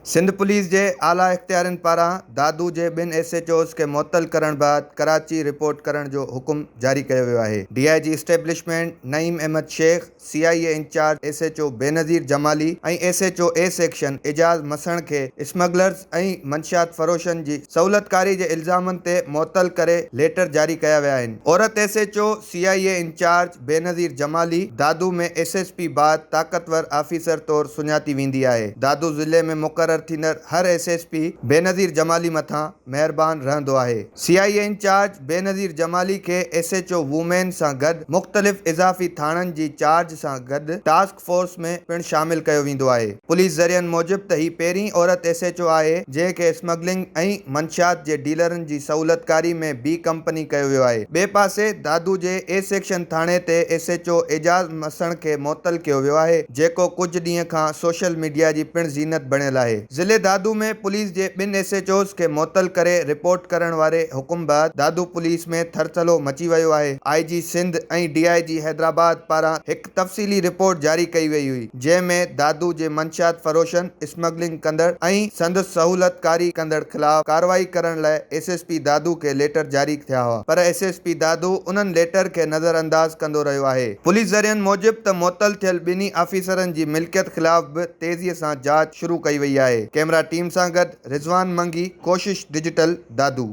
Sindh police جي اعليٰ اختيارين پاران دادو جي ٻن ايس ايڇ اوز کي معطل ڪرڻ بعد ڪراچي رپورٽ ڪرڻ جو حڪم جاري ڪيو ويو آهي. D I G establishment Naeem Ahmed Shaikh, C I A incharge S H O Benazir Jamali ۽ S H O A section Ejaz Masan کي اسمگلرز ۽ منشيات فروشن جي سهولتڪاري جي الزامن تي معطل ڪري ليٽر جاري ڪيا ويا آهن. عورت S H O, C I A incharge Benazir Jamali Dadu ۾ S S P بعد طاقتور آفيسر طور سڃاتي ويندي آهي. دادو ضلعي ۾ مقرر ٿيندڙ هر S S P Benazir Jamali مٿان مهربان رهندو آهي. C I A incharge Benazir Jamali کي ايس ايڇ او وومين سان گڏ مختلف اضافي ٿاڻن جي چارج سان گڏ ٽاسڪ فورس ۾ پڻ شامل ڪيو ويندو آهي. پوليس ذريعن موجب ته هي پهرين عورت ايس ايڇ او آهي جنهن کي اسمگلنگ ۽ منشيات جي ڊيلرن جي سهولتڪاري ۾ بي ڪمپني ڪيو ويو آهي. ٻئي پاسي دادو جي اي سيڪشن ٿاڻي تي S H O Ejaz Masan کي معطل ڪيو ويو آهي جيڪو ڪجهه ڏينهن کان سوشل ميڊيا جي پڻ زينت بڻيل آهي. ضلعي دادو ۾ پوليس جي ٻن ايس ايڇ اوز کي معطل ڪري رپورٽ ڪرڻ واري حڪم بعد دادو پوليس ۾ ٿرٿلو مچي ويو آهي. I G Sindh ۽ D I G Hyderabad پاران هڪ تفصيلي رپورٽ جاري ڪئي وئي هئي، جنهن ۾ دادو جي منشيات فروشن، اسمگلنگ ڪندڙ ۽ سندس سهولتڪاري ڪندڙ خلاف ڪارروائي ڪرڻ لاء ايس ايس پي دادو کي ليٽر جاري ٿيا هئا پر ايس ايس پي دادو انهن ليٽر کي نظرانداز ڪندو رهيو آهي. پوليس ذريعن موجب ته معطل ٿيل ٻنهي آفيسرن جي ملڪيت خلاف به تيزي سان جاچ شروع ڪئي وئي آهي. ڪئميرا ٽيم سان گڏ رضوان منگي، ڪوشش ڊجيٽل، دادو.